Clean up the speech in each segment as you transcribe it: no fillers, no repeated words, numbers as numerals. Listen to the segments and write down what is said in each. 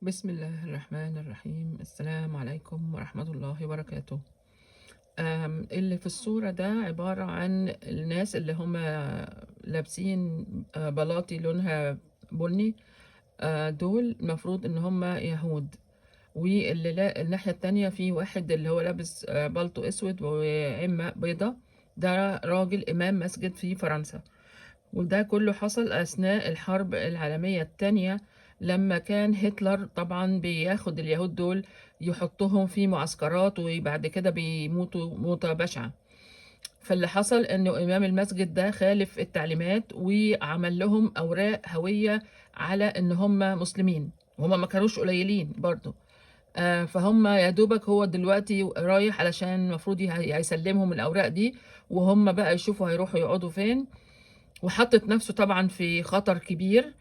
بسم الله الرحمن الرحيم. السلام عليكم ورحمة الله وبركاته. اللي في الصورة ده عبارة عن الناس اللي هم لابسين بلاطي لونها بني. دول المفروض إن هم يهود، واللي لا الناحية التانية في واحد اللي هو لابس بالطو أسود وعمة بيضة، ده راجل إمام مسجد في فرنسا. وده كله حصل أثناء الحرب العالمية التانية، لما كان هتلر طبعا بياخد اليهود دول يحطهم في معسكرات وبعد كده بيموتوا موتة بشعة. فاللي حصل انه امام المسجد ده خالف التعليمات وعمل لهم اوراق هوية على ان هم مسلمين، وهم ما كانوش قليلين برضو. فهم يا دوبك هو دلوقتي رايح علشان المفروض هيسلمهم الاوراق دي، وهم بقى يشوفوا هيروحوا يقعدوا فين. وحطت نفسه طبعا في خطر كبير.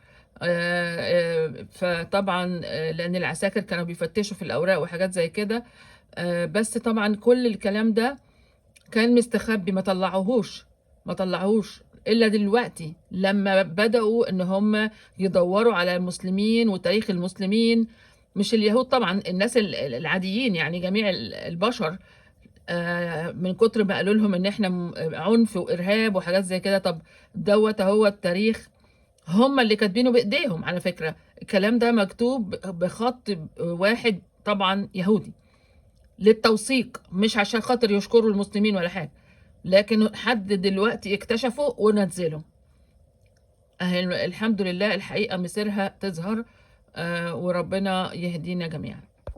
فطبعا لان العساكر كانوا بيفتشوا في الاوراق وحاجات زي كده. بس طبعا كل الكلام ده كان مستخبي، ما طلعوهوش الا دلوقتي لما بدأوا ان هم يدوروا على المسلمين وتاريخ المسلمين، مش اليهود طبعا، الناس العاديين، يعني جميع البشر. من كتر ما قالوا لهم ان احنا عنف وارهاب وحاجات زي كده. طب دوت هو التاريخ، هم اللي كاتبينه بايديهم. على فكرة الكلام ده مكتوب بخط واحد طبعا يهودي للتوثيق، مش عشان خاطر يشكروا المسلمين ولا حاجة، لكن حد دلوقتي اكتشفه ونزله. اهي الحمد لله الحقيقة مسيرها تظهر. وربنا يهدينا جميعا.